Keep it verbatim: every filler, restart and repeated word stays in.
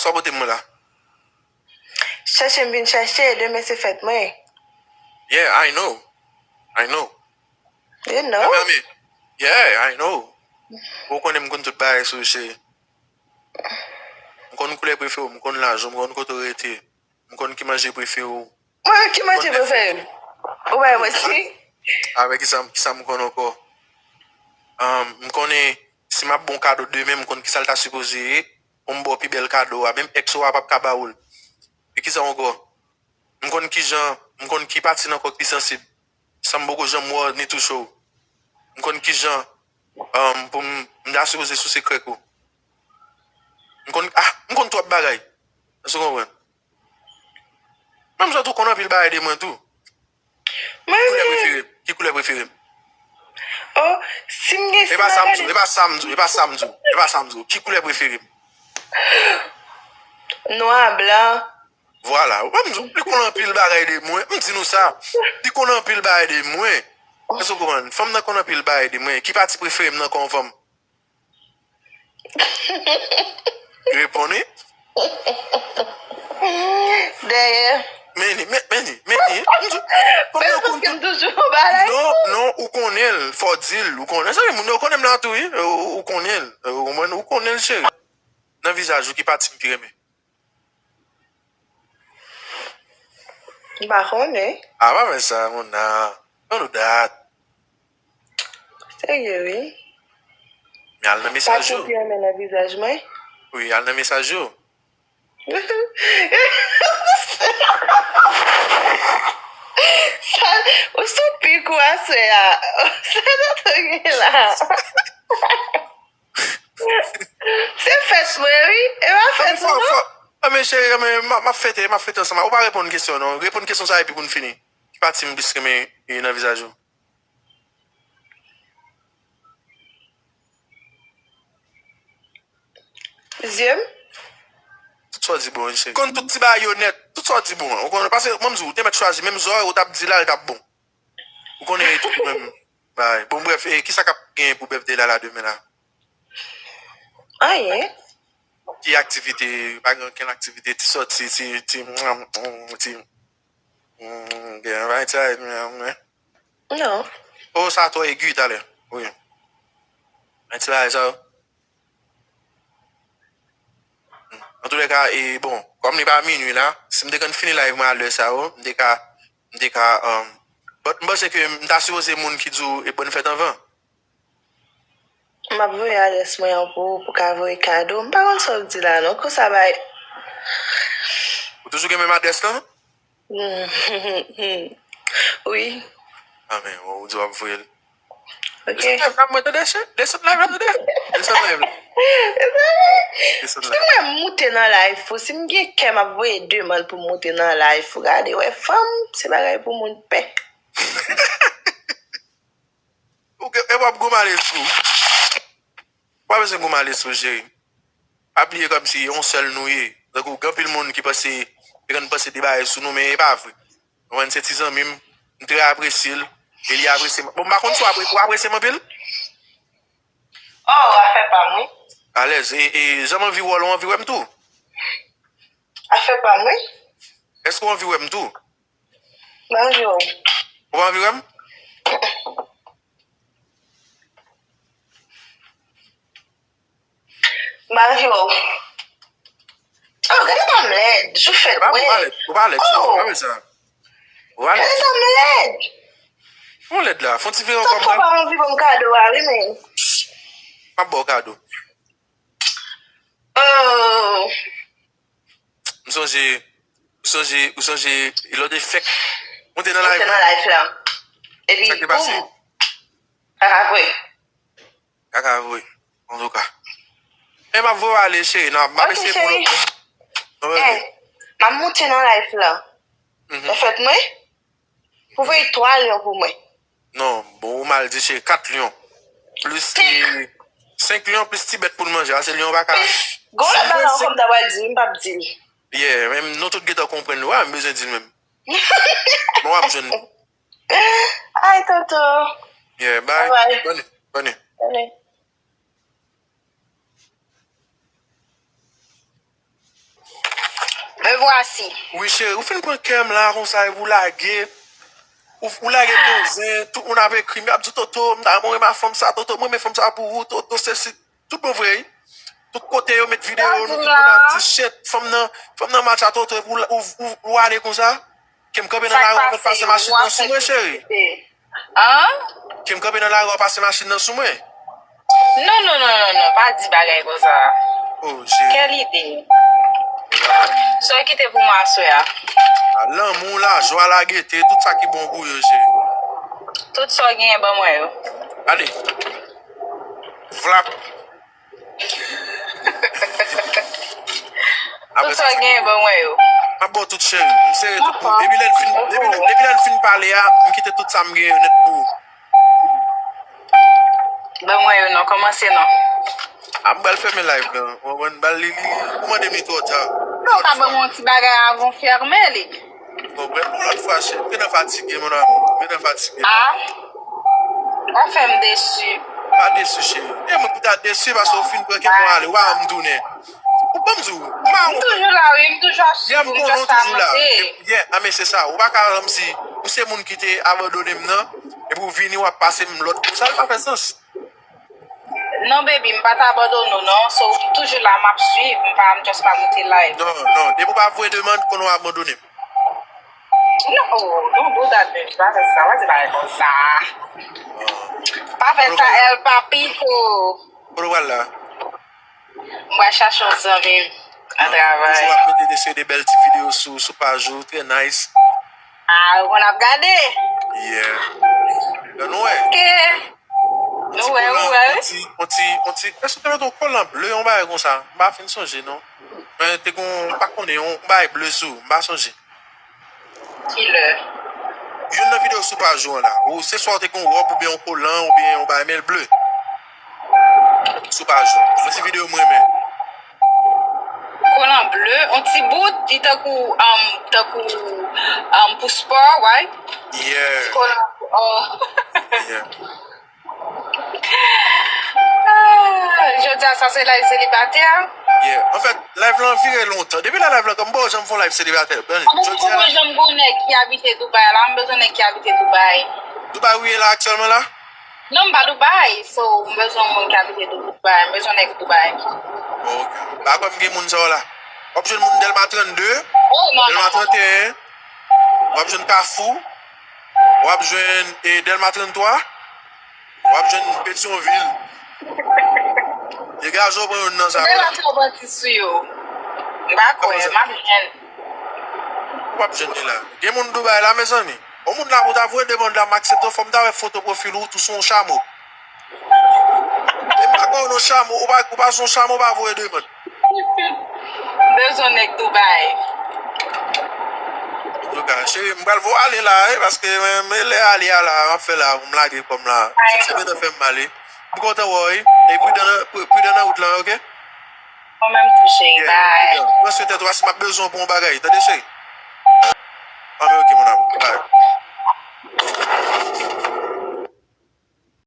Sa w pote mwen la? Chèche m vin chèche, demen se fèt mwen. Yeah, I know. I know. You know? Mami, yeah, I know. Ou konnen m konn tout bagay sou cheri. M konn koulè prefere w, m konn laj ou, m konn kote w rete. M konn ki manje prefere w. Mwen, ki manje prefere m? Ou bay mwen si? Avèk kisa, kisa m konn ankò? Um, m konnen si m ap bon kado demen, m konn kisa l ta sipoze ye. Pou m ba w pi bèl kado a, menm ex ou a p ap ka ba ou l. E kisa ankò? M konn kijan, m konn ki pati nan kò w ki sansib. San m poko janm wè w ni touche w. M konn kijan, um, pou m, m ta sipoze souse krèk ou. M konn, ah, m konn twòp bagay. Èske w konprann? Menm zòt ou konn anpil bagay de mwen tou. Ki koulè prefere m? Ki koulè prefere m? Oh, si m gen E pa sa m di w, e pa sa m di w, e pa sa m di w, e pa sa m di w. Ki koulè prefere m? Nwa, blan. Vwala. Ou pa m di w, li konn anpil bagay de mwen. M di nou sa. Li konn anpil bagay de mwen. Èske w konprann? Fanm nan konn anpil bagay de mwen. Ki pati prefere m nan kò yon fanm? Reponn wi. Dèyè. Men ni, men, men ni, men ni. M di w, fanm nan konn Paske m toujou yon bagay. Non, non, ou konnen l, fò w di l, ou konnen. Sa vle moun yo konnen m la tou, wi. Ou, ou konnen l, ou konnen, ou konnen l, cheri. Nan vizaj ou, ki pati m pi renmen? M pa konnen. A, pa fè sa, mona. Don't do that. Serye, wi. Men al nan mesaj yo. Pati m pi renmen nan vizaj mwen? Wi, al nan mesaj yo. Sa, ou sou pik ou aswè a. Sa n ap gen la. Se fèt mwen, wi. E pa fèt ou, non? A, men cheri, men, m ap, m ap fete, m ap fete ansanm. Ou pa reponn kesyon, non. Reponn kesyon sa epi pou n fini. Ki pati m plis renmen, e, nan vizaj ou? Zye m? Tout sa w di bon, wi, cheri. Konn tout ti bagay yo nèt. Tout sa w di bon. Ou konn, paske, mwen, m di w, ou te mèt chwazi menm zòrèy ou t ap di la, li t ap bon. Ou konnen e tout menm bagay. Bon, brèf, e kisa k ap genyen pou bèf de la la demen la? Anyen. Ti aktivite, pa gen okenn aktivite, ti sòti, ti, ti, ti, mm, gen bagay ti ay, mm, mm. Non. Oh, sa twò egi talè. Wi. Men ti bagay sa yo. Antoulèka, e, bon, kòm li pa minui la, si m te konn fini live mwen a lè sa yo, m te ka, m te ka, um, but m panse ke m ta sipoze moun ki di w e bòn fèt anvan. M ap voye adrès mwen an pou ou, pou w ka voye kado. M pa konn sa w di la, non. Konsa bay. Ou toujou gen menm adrès lan? Wi. A, men, ou di w ap voye l. Ok. Desann live la pou mwen tande, chè. Desann live la, tande. Desann live la. Desann Si live. Mwen moute nan live ou, si m gen kè, m ap voye demann pou m moute nan live ou. Gade, wè, fanm, se bagay pou moun pè. Ou gen, e w ap goumen lespri w. Ou pa bezwen goumen lespri w, cheri. Pa bliye kòmsi e yon sèl nou ye. Tankou gen anpil moun ki panse, ki konn panse de bagay sou nou, men e pa vre. Ou konprann, se ti zanmi m, m trè apresye l, e li apresye m. Bon, m pa konn si w apre-, ou apresye m anpil? Oh, afè pa m, wi. Alèz, e, e jan m anvi wè w, ou anvi wè m tou? Afè pa m, wi. Èske w anvi wè m tou? M anvi wè w. Ou pa anvi wè m? M anvi wè w. Oh, gade kòm lèd. Jou fèt mwen. Ou pa lèd, ou pa lèd, ou pa fè sa. Ou pa lèd. Gade kòm lèd. Ou lèd la, fè yon ti vire ankò. Tankou pa anvi ban m kado a, wi, men. M ap ba w kado. Oh. M sonje, ou sonje, ou sonje, lè w te fèk moute nan live la. Moute nan live la. Epi, boum. Kaka vre. Kaka vre. Antouka. Men m ap voye w ale, cheri. Non, m ap eseye pou lòt mwa. Non, ok. M ap moute nan live la. Ou fèt mwen? Pou voye twa lyon pou mwen. Non, bon, ou mal di, cheri. Kat lyon. Plis, e, senk lyon plis ti bèt pou l manje. Ase lyon pa ka. Gon lòt bagay ankò m ta pral di, m p ap di l. Yeah, men nou tout gentan konprann li. Wi, m bezwen di l menm. Bon, w ap jwenn li. Ay, tonton. Yeah, bye. Bye bye. Bone, bone. Bone. Me voici. Wi, cheri, ou fin pran kè m la konsa epi ou lage. Ou, ou lage m nan zen, tout moun ap ekri m, y ap di, Toto, m ta renmen renmen fanm sa, Toto, m renmen fanm sa pou ou, Toto, sesi, tout bon vre, wi. Tout kote yo met videyo nou, tout moun ap di, shit, fanm nan, fanm nan match a Toto, epi ou, ou, ou, ou ale konsa. Ke m kanpe nan lari, w ap pase machin nan sou mwen, cheri. An? Ke m kanpe nan lari, w ap pase machin nan sou mwen. Non, non, non, non, non, pa di bagay konsa. Oh, cheri. Kèl ide? Sa w kite pou mwen aswè a? Lanmou, lajwa, lagete, tout sa ki bon pou yo, cheri. Tout sa w genyen, ban mwen yo. Ale. Vlap. Tout sa w genyen, ban mwen yo. M ap ba w tout, cheri. M sere tout pou. Depi lè n fin, depi lè, depi lè n fin pale a, m kite tout sa m genyen nèt pou ou. Ban mwen yo non, kòmanse non. A, m pral fèmen live lan. Ou konprann? M pral li, li, li. Ou mande m li twò ta. Ou ka ban mwen yon ti bagay avan w fèmen li. Ou konprann? Yon lòt fwa, cheri. M gentan fatige, mon amour. M gentan fatige. Ah. Ou fè m desi. Pa desi, cheri. E mwen pou ta desi paske ou fin pran kè mwen ale. Ou pa janm tounen. Ou ban m di w. M pa M toujou la, wi. M toujou ap swiv ou, m just pa monte. Yeah, a, men se sa. Ou pa ka janm si ou se moun ki te abandone m nan, epi ou vini, w ap pase m lòt kou. Sa pa fè sans. Non, baby, m pa t abandone w, non. So, m toujou la, m ap swiv. M pa, m just pa monte live. Non, non. Depi w pa voye demann, konnen w abandone m. Non, oh, don't do that, baby. Pa fè sa. Pa di bagay konsa. Pa fè sa, El Papito. Kote w pral la? M pral chache yon zanmi m nan travay. Toujou ap mete de seri de bèl ti videyo sou, sou paj ou, trè nice. Ah, ou konn ap gade? Yeah. Lè nou wè. Ok. Nou wè, ou wè. On ti, on ti, on ti, èske te mete yon kolan ble, yon bagay konsa? M pa fin sonje, non. Men te gon, m pa konnen, yon bagay ble sou, m pa sonje. Kilè? Youn nan videyo sou paj ou an la. Ou se swa ou te gen yon wòb oubyen yon kolan oubyen yon bagay men l ble. Sou paj ou. Yon ti videyo m renmen. Kolan ble, yon ti bout, li tankou, um, tankou, um, pou spò, right? Yeah. Ti kolan, oh. Yeah. Ah, jodi a sa se live selibatè. Yeah. Anfèt, live lan vire lontan. Depi lè live lan kòm m pa janm fè yon live selibatè. Bon, Mwen jodi a poko la. Janm gon nèg ki abite Dubai la, m bezwen nèg ki abite Dubai. Dubai ou ye la aktyèlman la? Non, m pa Dubai, so m bezwen moun ki abite Dubai, m bezwen nèg Dubai. Bon, ok. Pa kwè m gen moun sa yo la. W ap jwenn moun Dèlma trannde, Oh, non, Dèlma non. trannteyen, w ap jwenn Kafou, w ap jwenn e Dèlma tranntwa, w ap jwenn Petyonvil. Degaje w pran youn nan sa yo Bèl la. Atlantis sou yo. M pa kwè, m ap jwenn. Ou p ap jwenn li la. Gen moun Dubai la, mezanmi. Yon moun la pou ta voye demann la, m aksepte w, fò m ta wè foto pwofil ou, tou sou yon chamo. E m pa kwè w nan chamo, ou pa, ou pa sou yon chamo, pa voye demann. M bezwen nèg Dubai. Antouka, cheri, m pral voye w ale la, wi, paske men, men lè ale a la, m ap fè la, pou m lage kò m la. Sa gentan fè m mal, wi. M kontan wè w, wi. E pridan nan, pri-, pridan nan wout lan, wi, ok? Mwen menm tou, cheri, Yeah, bye. Pridan. Pran swen tèt ou, paske m ap bezwen w pou yon bagay, tande, cheri? Anben, ok, mon amour. Bye.